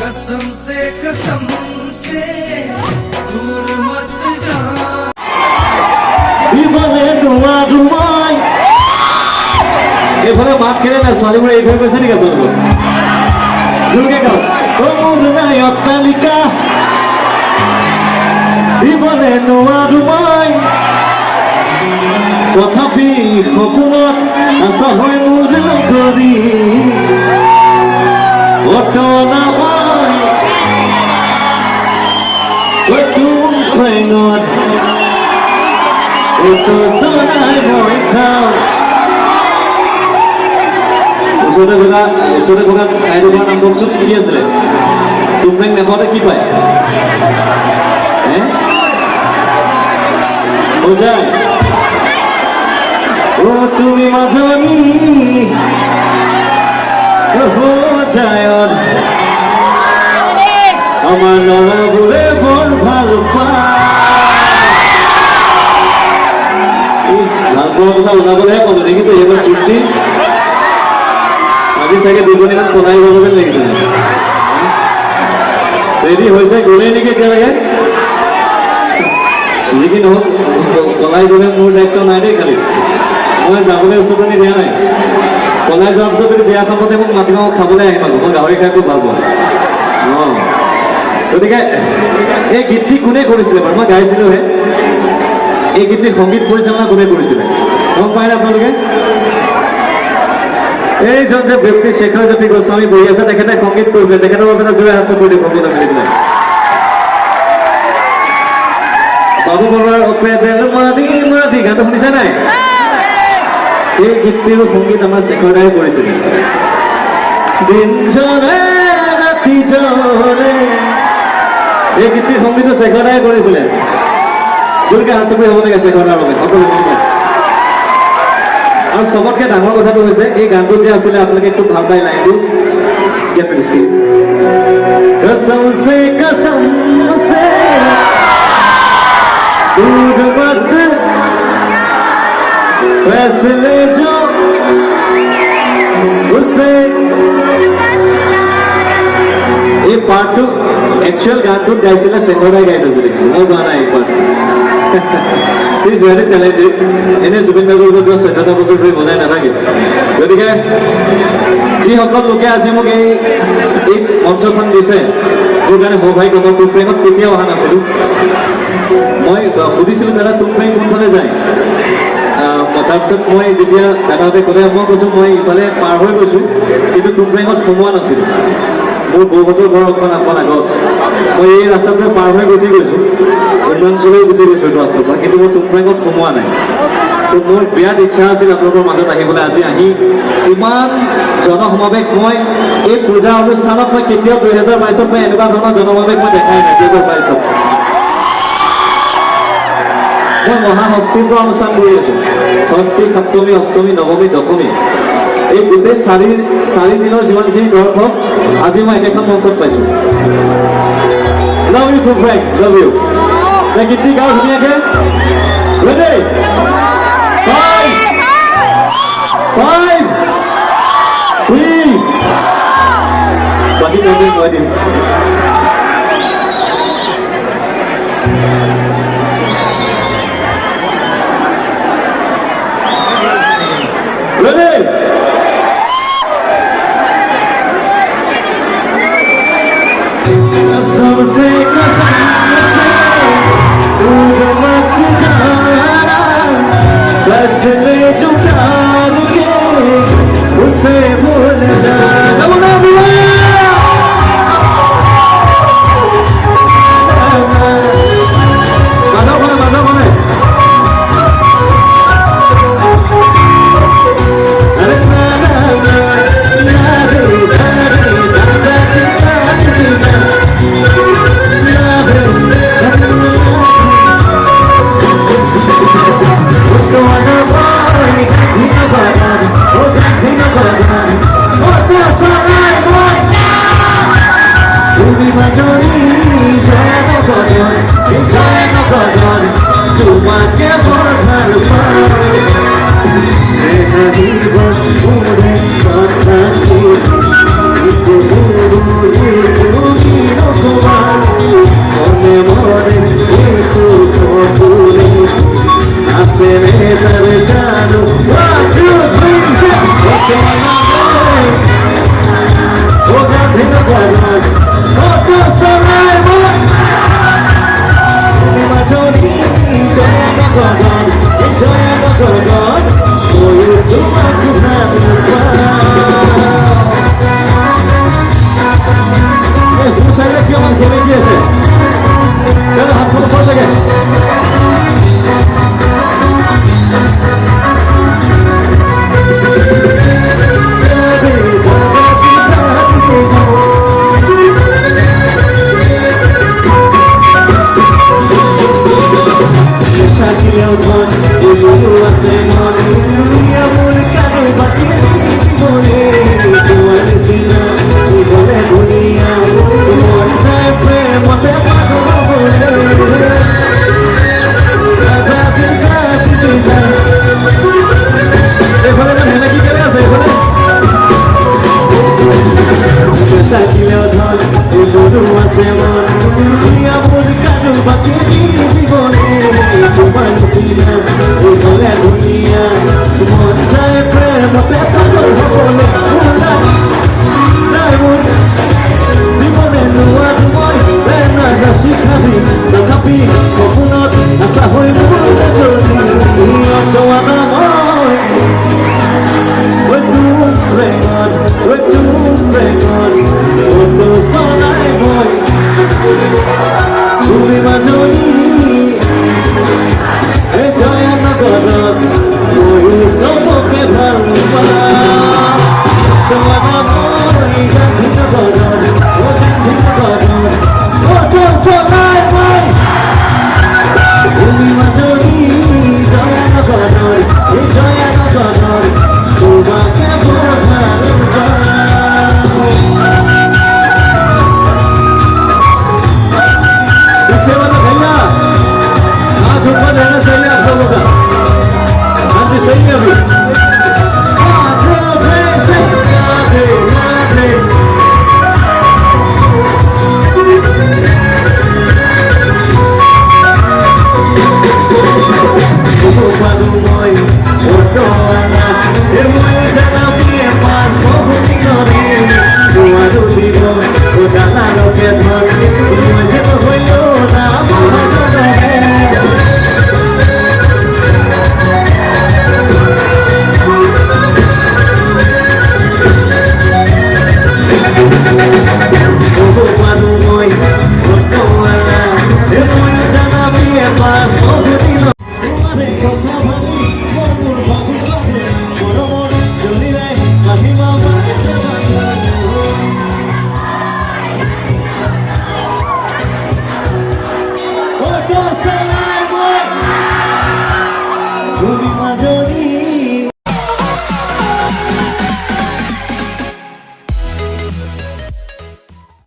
कसम से, कसम से, दूर मत जा। দিবলে নোৱাৰো মই। এইফালে মাত খেলে নাই, ছোৱালীবোৰে এৰি থৈ গৈছে নেকি আপোনালোকক? জোৰকে গাওক। অ মোৰ নাই অট্টালিকা, দিবলে নোৱাৰো মই, তথাপি সপোনত আছা হৈ মোৰ লগৰী। অটলা মই তুমপ্ৰেঙত অটো চলাই মই খাওঁ। ওচৰতে থকা ঠাইডোখৰৰ নাম কওকচোন, কি আছিলে? তুমপ্ৰেং নাপাওঁতে কি পায়? হে বুজাই। ও তুমি মাজনী হোজাইত আমাৰ ল'ৰাবোৰে বৰ ভাল পায়। ভাল পোৱাৰ কথা ওলাবলৈহে ক'লো, দেখিছে ইহঁতৰ ফূৰ্তি। আজি চাগে দুজনীমান পলাই যাব যেন লাগিছে। ৰেডি হৈছে, গ'লেই নেকি এতিয়ালৈকে? যি কি নহওক, পলাই গ'লে মোৰ দায়িত্ব নাই দেই। খালি মই যাবলৈ উচতনি দিয়া নাই। পলাই যোৱাৰ পিছত যদি বিয়া খাবতে মোক মাতিব, মই খাবলৈ আহিম আকৌ। মই গাহৰি খাই খুব ভাল পাওঁ। অঁ, গতিকে এই গীতটি কোনে কৰিছিলে বাৰু? মই গাইছিলোঁহে। এই গীতটিৰ সংগীত পৰিচালনা কোনে কৰিছিলে, গম পায়নে আপোনালোকে? এইজন যে ব্যক্তি শেখৰ জ্যোতি গোস্বামী বহি আছে, তেখেতে সংগীত কৰিছিলে। তেখেতৰ বাবে এটা জোৰে হাত চাপৰি দিয়ক সকলোৱে মিলি পেলাই। বাবু বৰুৱাৰ অপেদেল মাদি মাদি গানটো শুনিছে নাই? এই গীতটিৰো সংগীত আমাৰ শেখৰ দাই কৰিছিলে। দিন জ্বলে ৰাতি জ্বলে, এই গীতটিৰ সংগীতো শেখৰ দাই কৰিছিলে। জোৰকে হাত চাপৰি হ'ব লাগে শেখৰ দাৰ বাবে সকলো মিলি। আৰু চবতকে ডাঙৰ কথাটো হৈছে, এই গানটোত যে আছিলে, আপোনালোকে খুব ভাল পায় লাইনটো, कसम से, कसम से, दूर मत, फैसले जो उसे। এই পাৰ্টটো একচুৱেল গানটোত গাইছিলে শেখৰ দাই গাই থৈছিলে, কিন্তু মই গোৱা নাই এই পাৰ্টটো। Is very talented. এনেই জুবিন গাৰ্গৰ লগত যোৱা 14টা বছৰ ধৰি বজাই নাথাকে। গতিকে যিসকল লোকে আজি মোক এই মঞ্চখন দিছে, মোৰ কাৰণে সৌভাগ্য। মই টুমপ্ৰেঙত কেতিয়াও অহা নাছিলোঁ। মই সুধিছিলোঁ, দাদা, টুমপ্ৰেং কোনফালে যায়? তাৰপিছত মই যেতিয়া দাদাহঁতে ক'লে, মই কৈছোঁ, মই ইফালে পাৰ হৈ গৈছোঁ, কিন্তু টুমপ্ৰেঙত সোমোৱা নাছিলোঁ। মোৰ বৌহঁতৰ ঘৰ অকণমান অকণ আগত। মই এই ৰাস্তাটোৰে পাৰ হৈ গুচি গৈছোঁ, অৰুণাচললৈ গুচি গৈছোঁ এইটো ৰাস্তাৰ পৰা, কিন্তু মই টুমপ্ৰেঙত সোমোৱা নাই। তো মোৰ বিৰাট ইচ্ছা আছিল আপোনালোকৰ মাজত আহিবলৈ। আজি আহি ইমান জনসমাৱেশ, মই এই পূজা অনুষ্ঠানত মই কেতিয়াও 2022ত মই এনেকুৱা ধৰণৰ জনসমাৱেশ মই দেখাই নাই। 2022ত মই মহাষষ্ঠীৰ পৰা অনুষ্ঠান কৰি আছোঁ। ষষ্ঠী, সপ্তমী, অষ্টমী, নৱমী, দশমী, এই গোটেই চাৰি দিনৰ যিমানখিনি দৰ্শক আজি মই একেখন মঞ্চত পাইছোঁ। Love you too, Frank, love you. গীতটি গাওঁ ধুনীয়াকে। Ready? Five, five, three, বাকী কণ্টেণ্ট মই দিম। Ready? कसम से, कसम से, दूर मत जाना, फैसले जो प्यार के उसे भूल जाना। Come on, everyone! মাজৰ ফালে, মাজৰ ফালে। আৰে না না না না ৰে না ৰে না না না না না ৰে না। ও গান্ধীনগৰ, অটো চলাই মই। তুমি মাজনী জয়নগৰ, জয়নগৰ, তোমাকে বৰ ভাল পাওঁ। হাঁহিব মোৰে কথা। তুমি কথা ভাবি মই মোৰ বাবু বাবু মৰমৰ জ্বলিলে কাহিমা। অটো চলাই মই তুমি মাজে